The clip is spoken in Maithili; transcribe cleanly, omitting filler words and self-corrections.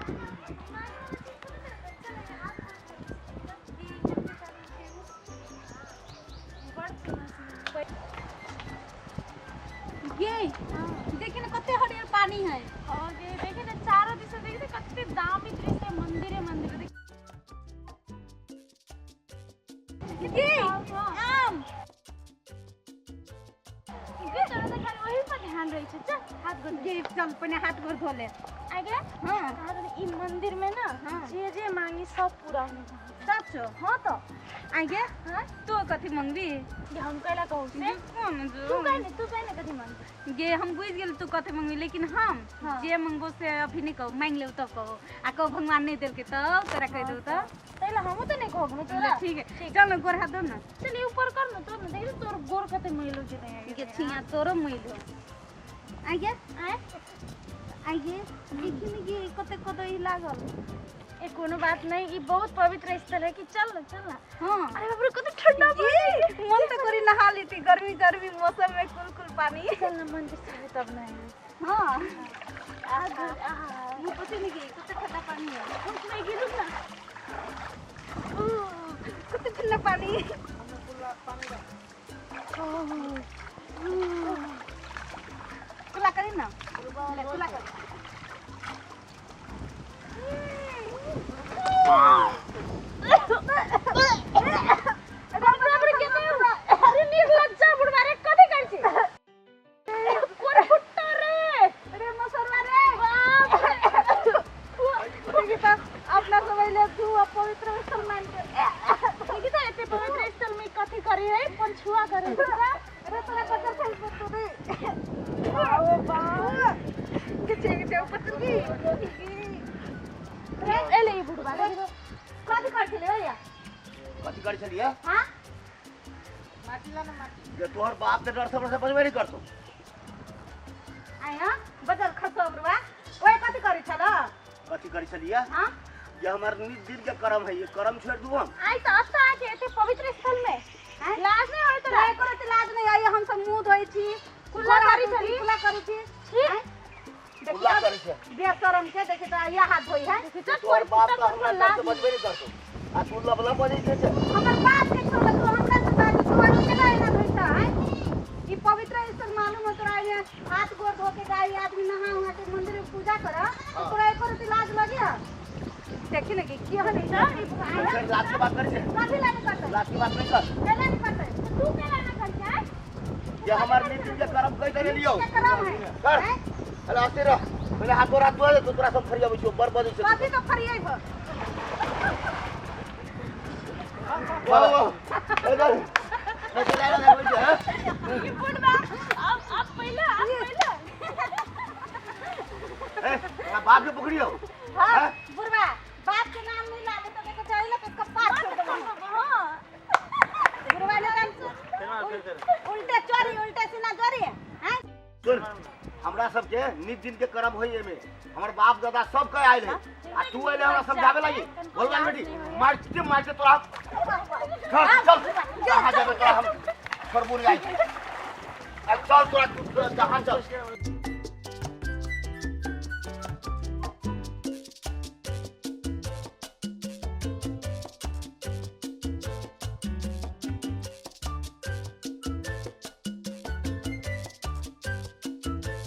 गे देखी ना कते हरियर पानी है। और ये देखी ना चारों दिशा देखी ना कते दामी दृश्य मंदिर है मंदिर देख। गे आम गे तोरा तऽ खाली ओही पर ध्यान रहै छै। चल हाथ गोड़ गे चल पहिने हाथ गोड़ धो ले। आगे हाँ ई मंदिर में ना हाँ। जे जे मांगी सब पूरा होने सच हाँ तो आगे हाँ तू कथी मंगबी? गे हम कैला कहू से कौन तू कहे ने कथी मांगबी? गे हम बुझ गेल तू कथी मंगबी, लेकिन हम हाँ। जे मंगबो से अभी नहीं कहू, मांग लेब तब कहू। आ कहू भगवान नहीं देलके तब तोरा कह दू तब। तैला हमहूँ तो नहीं कहब ना तोरा। ठीक है चल ना गोर हाथ धो ना। चल ऊपर कर ना तोर ना देख तोर गोर कते मैलो जेतै। गे छिया तोरो मैलो। आगे आय आगे देखी ने गे कते कदई लागल। ए कोनो बात नहीं, ई बहुत पवित्र स्थल है कि चल ना चल ना। हाँ अरे बाप रे कते ठंडा पानी, मन तो करी नहा लेती गर्मी गर्मी मौसम में कुल कुल पानी। चल ना मंदिर से तब नहीं। हाँ आ आ मुँह पोछे नहीं गई कते ठंडा पानी है। रुक नहीं गिरू ना कते ठंडा पानी। कुला करी ना कुला कर। बाप रे केते अरे निर्लज्जा बुढ़वा रे कथी करै छी? कोन फुट्टा रे? अरे मसरवा रे बाप रे अपना सब अइले तू अपवित्र स्थल मान के। देखी त एते पवित्र स्थल में कथी करी है पंछुआ करे। अरे तोरा कचर खाइ पड़तो रे। ओ बाप के छे के ऊपर चल गई। रे एले ई बुढ़वा रे कथी कर छले भैया? कथी करै छलियै? हां माटी ला ना माटी। जे तोहर बाप के डर से हमरा से बजबे नहीं करतो। आया बजल खसो बुढ़वा ओए कथी करै छल? कथी करै छलियै? हां ये हमार नित दिन के कर्म है, ये कर्म छोड़ दू हम। आई त अत्ता आके एते पवित्र स्थल में लाज नहीं होय तोरा? एको रति लाज नहीं आई। हम सब मुंह धोइ छी, कुल्ला करै छली, कुल्ला करै छी। छी कुल्ला करै छै बेशरम के देखि त या हाथ धोइ है। देखी त तोहर बाप त हमरा डर से बजबे नहीं करतो आ तू लबला बजै छै। हमर बाप के छोड़ तू हमरा से बात तू आगे केना एना धोइता है? ई पवित्र स्थल मालूम हो तोरा? एने हाथ गोड़ धो के जाई आदमी नहा उहा के मंदिर में पूजा कर तोरा एको रति लाज लगे? देखी ने कि की हन ई लाज के बात करै छै? कथी लाज करतै? लाज के बात नहीं कर। केना नहीं करतै? तू केना ना कर छै? ये हमार नित दिन के कर्म कहि देने लियौ के कर्म है कर। हेलो आस्ते रह, पहिले हाथ गोड़ हाथ धोए दे तोरा सब फरियाबै छियौ बड़ बजै छै। कथी तो फरियाइब? वाह वाह इधर कैसे लाला लगबै छै? हैं ई बुढ़वा अब पहिला अब पहिला ए तोरा बाप के पकड़ियौ। हां बुढ़वा बाप के नाम नहीं लागे तो देखो चाहिए तो कपार छोड़ देबो। हां बुढ़वा ने उल्टे चोरी उल्टे सीना चोरी हैं। सुन हमरा सबके नित दिन के कर्म होई एमे, हमर बाप दादा सब के आयल है आ तू अइले हमरा समझावे लागी। बोल बाल बेटी मारते मारते तोरा चल चल कहाँ जाबे तोरा हम छोड़बू नहीं। चल तोरा जहाँ चल।